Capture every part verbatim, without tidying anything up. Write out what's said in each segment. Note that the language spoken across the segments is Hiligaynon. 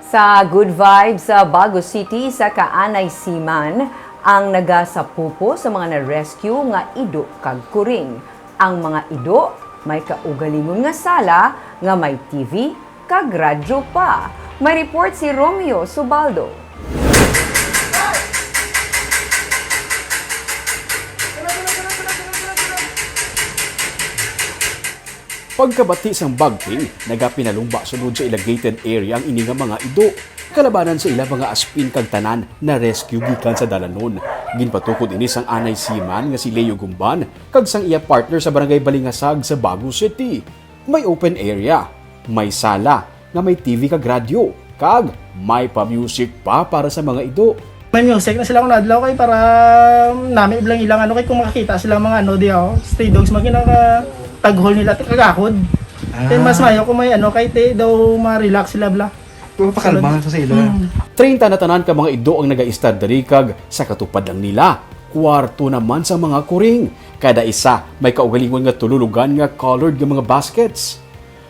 Sa Good Vibes sa Bago City, isa ka anay seaman ang nagasapupo sa mga na-rescue nga ido kag kuring. Ang mga ido may kaugalingon nga sala nga may T V kag radyo pa. May report si Romeo Subaldo. Pagkabati sang bagting, nagapinalumba sunod sa ila gated area ang ini nga mga ido, kalabanan sa ila mga aspin kag tanan na rescue gikan sa dalanon. Ginpatukod ini sang anay seaman nga si Leo Gumban kag sang iya partner sa Barangay Balingasag sa Bago City. May open area, may sala nga may T V kag radyo, kag may pa-music pa para sa mga ido. May music na sila kung adlaw kay para nami blang ilang ano, kay kung makakita sila mga ano di, oh, stray dogs, maginaka taghol nila ti kagakod. Kay mas Ah. mayo kung may ano, kay ti daw ma-relax sila bla. Mapakalma sa ila. Mm. Treinta na tanan ka mga ido ang nagaistar diri, kag sa katupad lang nila, kwarto naman sa mga kuring. Kada isa may kaugalingon nga tululugan nga colored nga mga baskets.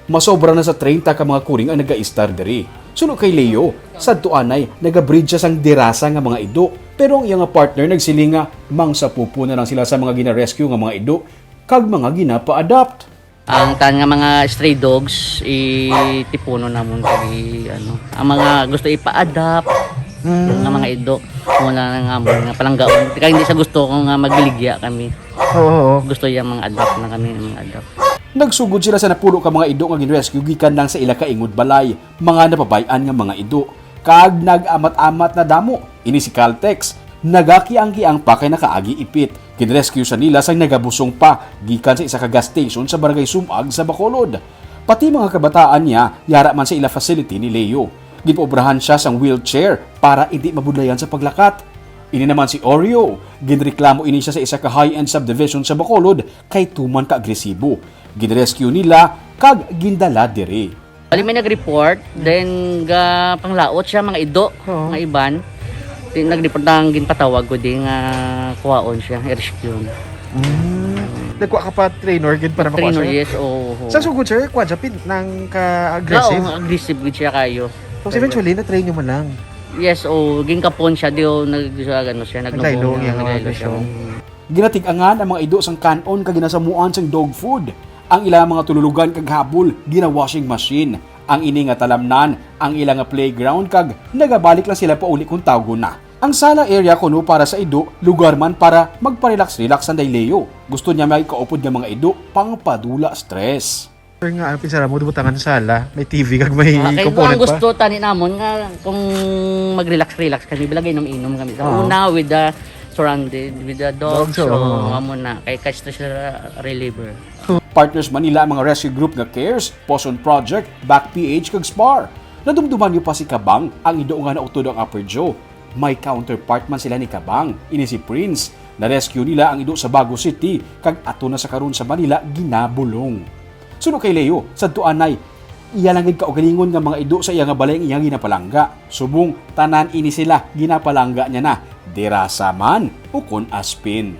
Masobra na sa treinta ka mga kuring ang nagaistar diri. Suno kay Leo, sadto anay nagabreed siya sang dirasa nga mga ido, pero ang iya nga partner nagsiling nga mangsapupo na lang sila sa mga gina-rescue nga mga ido kag mga ginapa-adopt. Ang tan nga mga stray dogs, itipunon namon kag i-, ano, ang mga gusto ipa-adopt, Mm. nga mga ido, muna nga amon nga palanggaon. Kaya hindi sa gusto ko nga magbiligya kami. Oo, oo. Gusto iya mga adopt na kami, mga adopt. Nagsugod sila sa napulo ka mga ido nga gin-rescue gikan lang sa ila kaingod balay, mga nababay-an nga mga ido, kag nag-amat-amat na damo. Ini si Caltex, nagakiang-kiang pa kay nakaagi ipit. Gin-rescue sa nila sang nagabusong pa gikan sa isa ka gas station sa Barangay Sumag sa Bacolod. Pati mga kabataan niya yara man sa ila facility ni Leo. Ginpaobrahan siya sang wheelchair para indi mabudlayan sa paglakat. Ini naman si Oreo. Ginreklamo ini siya sa isa ka high-end subdivision sa Bacolod kay tuman ka agresibo. Gin-rescue nila kag gindala diri. Bali, may nag-report, then ga panglaot siya, mga ido, Oo. nga iban. Di, nag-report na ang ginpatawag ko di nga kuwaon siya, i-rescue. Mm. Nagkuha ka pa trainer gid para makuha Trainer, siya? Yes, oo, oo. Sa sugod, sir, kuha siya, pin-, nang ka-aggressive? Oo, aggressive gid siya kayo. Tapos eventually, na-train niyo man lang? Yes, oo, ginkapon siya, di, oh, nag-, ano siya, Naglaylo, nagdugong, yung mga naglaylo siya. Mission. Ginatig-angan ang mga ido sang kan-on kag ginasamuan sang dog food. Ang ila mga tululugan kag habol gina-washing machine. Ang ini nga talamnan ang ila nga playground kag nagabalik lang sila pauli kon tawgon na. Ang sala area kuno para sa ido, lugar man para magpa-relax-relax, sanday Leo. Gusto niya may kaupod nga mga ido, pangpadula stress. Sir, nga, ano, pinsara mo, butangan sa sala, may T V kag may Ah, kay component ang pa. Gusto tani namon nga kung mag-relax-relax kami, bilang inom-inom kami. Sa Oo. una, with the surrounded, with the dogs, Dogs, so, oo. Amo na, kay ka-stress reliever. Partners man nila ang mga rescue group nga CARES, Poson Project, Back P H, kag SPAR. Nadumduman niyo pa si Kabang, ang ido nga nautod ang Upper Jaw. May counterpart man sila ni Kabang, ini si Prince. Na-rescue nila ang ido sa Bago City, kag ato na sa karon sa Manila ginabulong. Suno kay Leo, sadto anay, iya lang gid kaugalingon nga mga ido sa iya nga balay ang iya ginapalangga. Subong, tanan ini sila ginapalangga niya na, dirasa man ukon aspin.